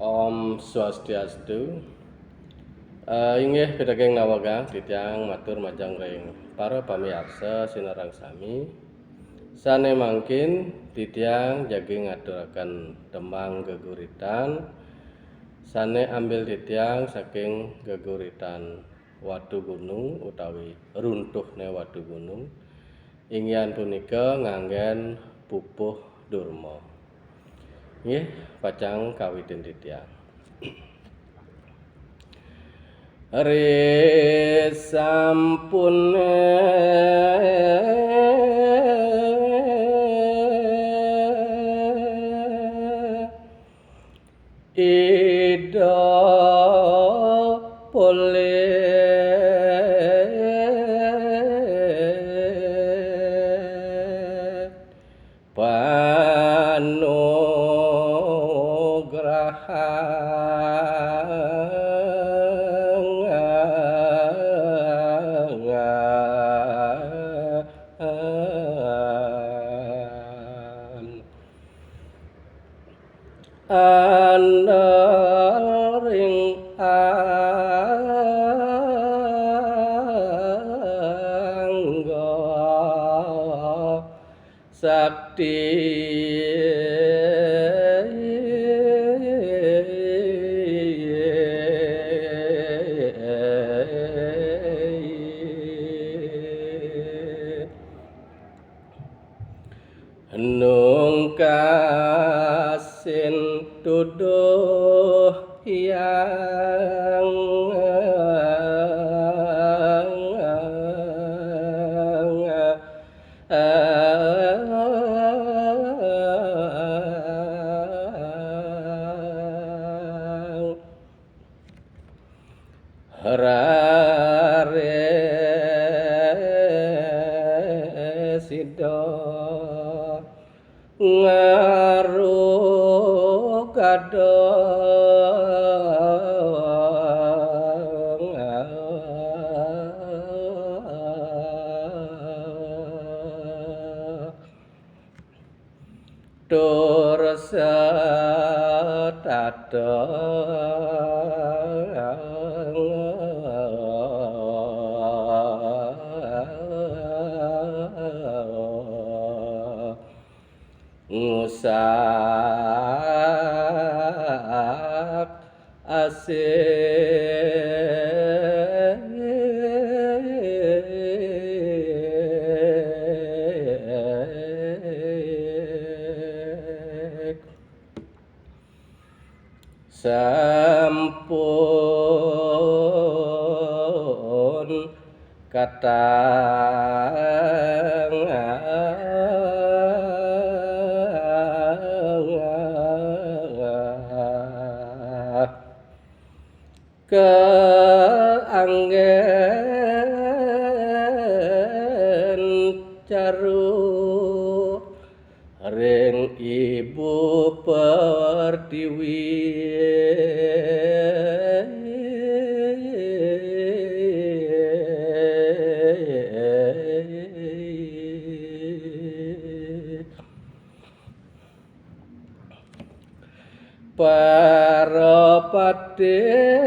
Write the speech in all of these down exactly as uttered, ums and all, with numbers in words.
Om Swastiastu. Eh, inggih pidaging nawegang titiang matur majeng ring para pamiarsa sinareng sami. Sane mangkin titiang jagi ngaturaken tembang geguritan sane ambil titiang saking geguritan Watu Gunung utawi runtuhne Watu Gunung. Inggihan punika nganggen pupuh Durma. Nggih, pacang kawitin titiang. Ri sampune Ida polih panugrahan. Andal ring angga sakti. Nungkasin tuduh hyang Rare sida ngarugada tur setata ngusak asik. Sampun katang kaanggen caru ring Ibu Pertiwi. Para patih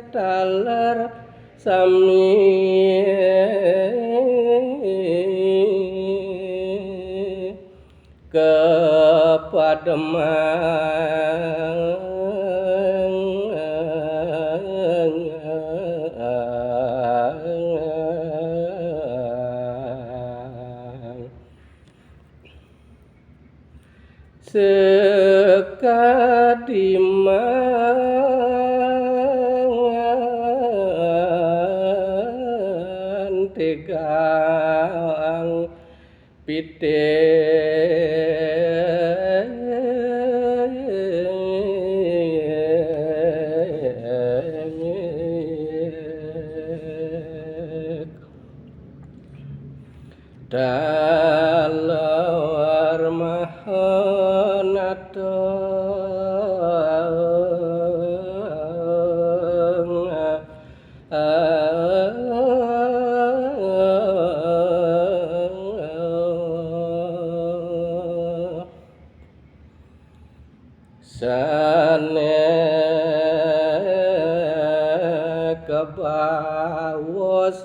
taler sami kapademang. Sakadi mangan tegang pitih. Taler mahanata. Sané kabaos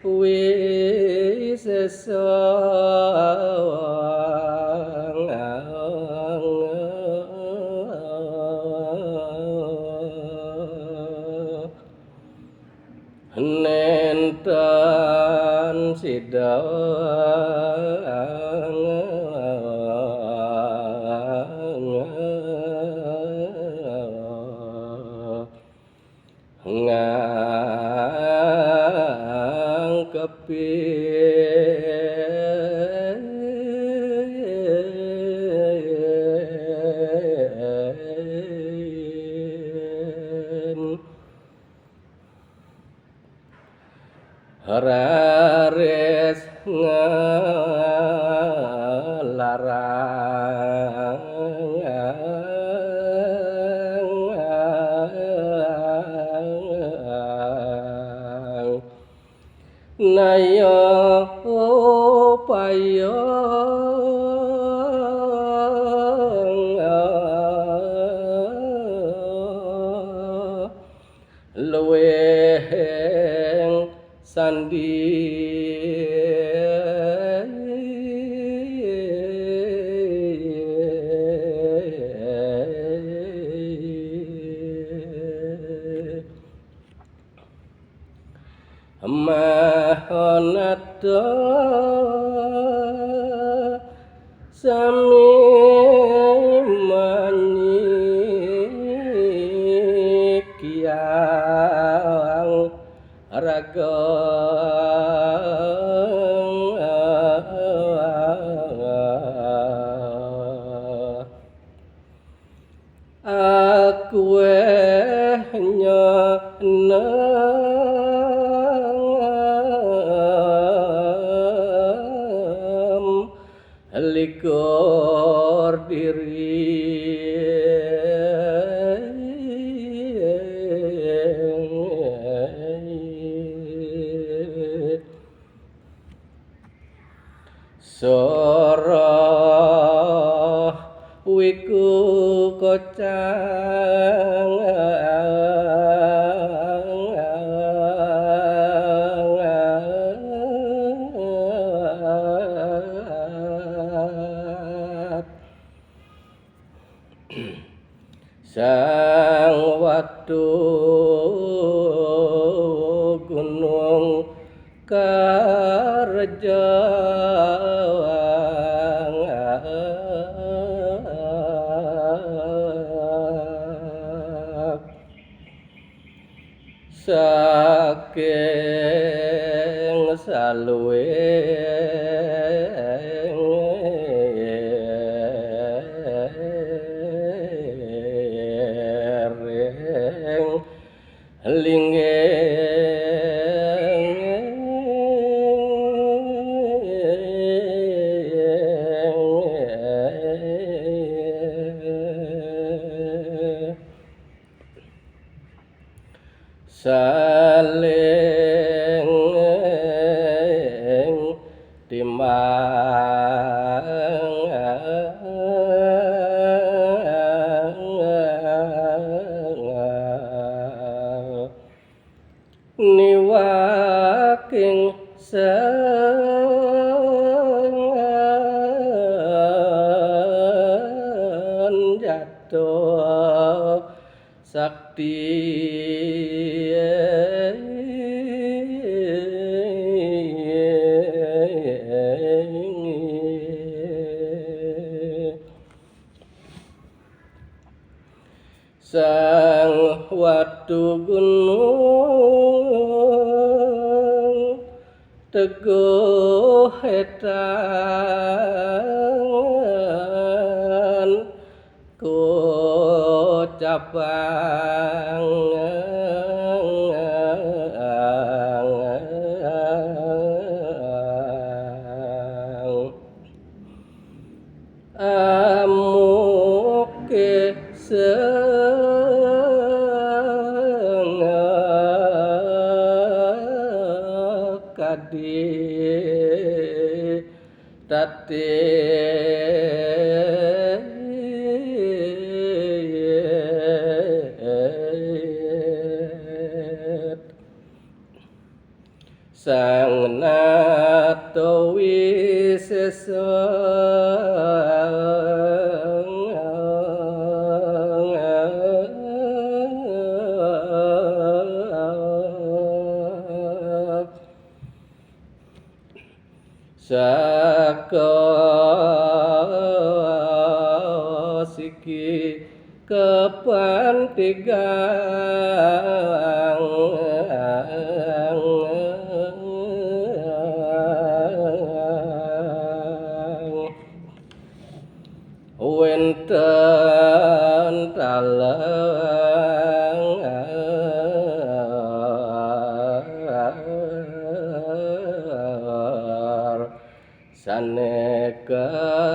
wisésa nénten sida ngangkepin. Raris nglarang naya upaya luwihing sandhi. Mahonata sami manyikyang raga. Akueh nyenem likur diri. Soroh wiku kocang Sang Watu Gunung Karja. Saking saluwihing lingging saling timbang niwaking senjata sakti. Sang Watu Gunung Teguh Etan kocabang. Amuke sengakadi tati. Saka siki kapantigang wénten taler sané kapecik.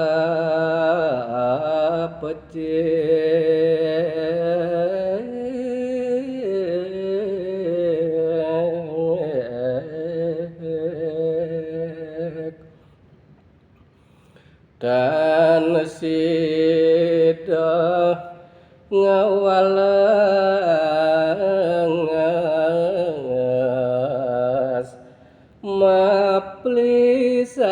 Tan sida ngawalenges maplisahan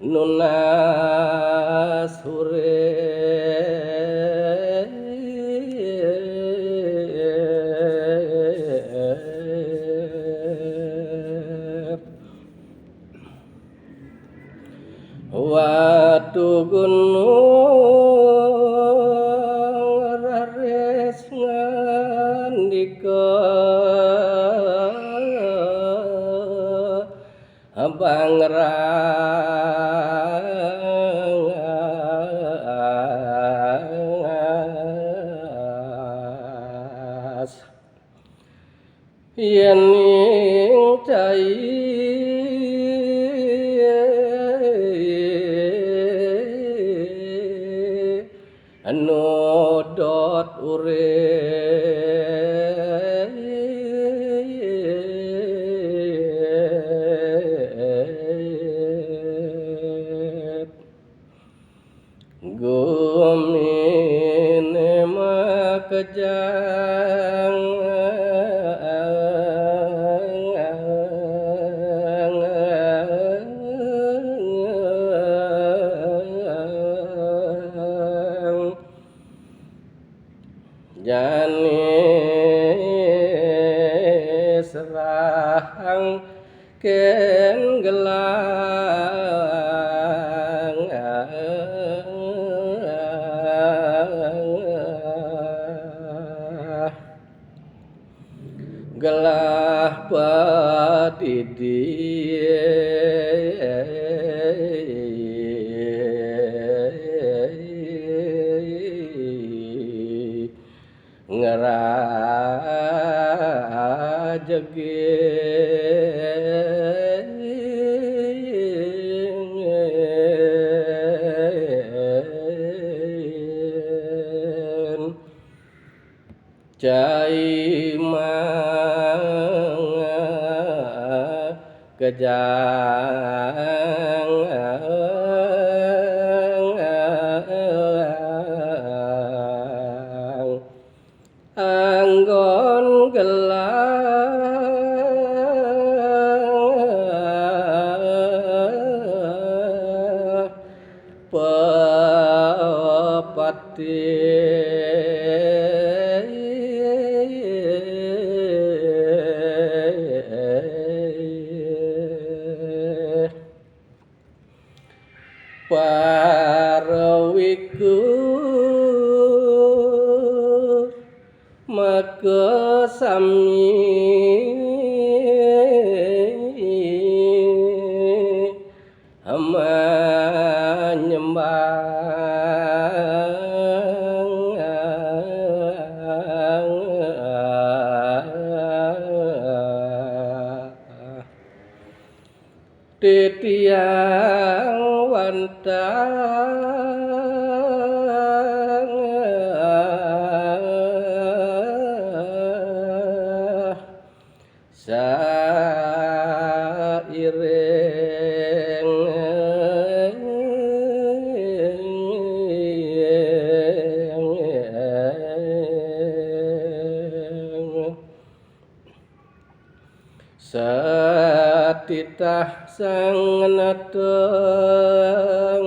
nunas urip. Watu gunung raris ngandika, Bangras. Yéning cai nudut urip, guminé makejang. Jani serahang kén gelah, gelah padidi. Ngrajegin cai makejang anggon gelah pepati. Para wiku makasami manyembah. Titiang wantah sairing satitah sang natang.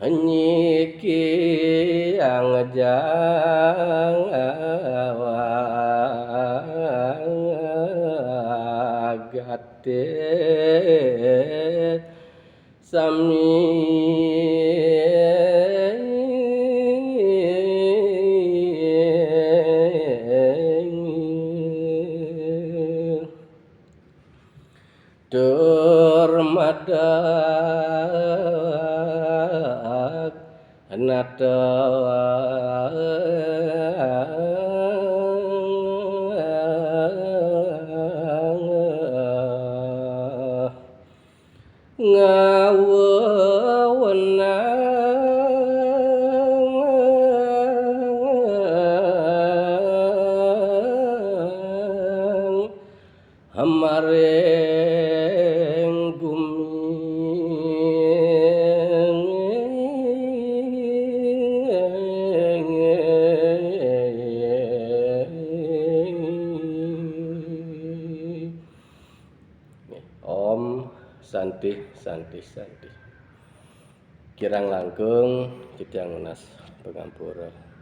Niki ang jang awagate sami. Tur madag natang ngawewenang hamaring gumi. Om Santi, Santi, Santi. Kirang langkung titiang nunas pangampura.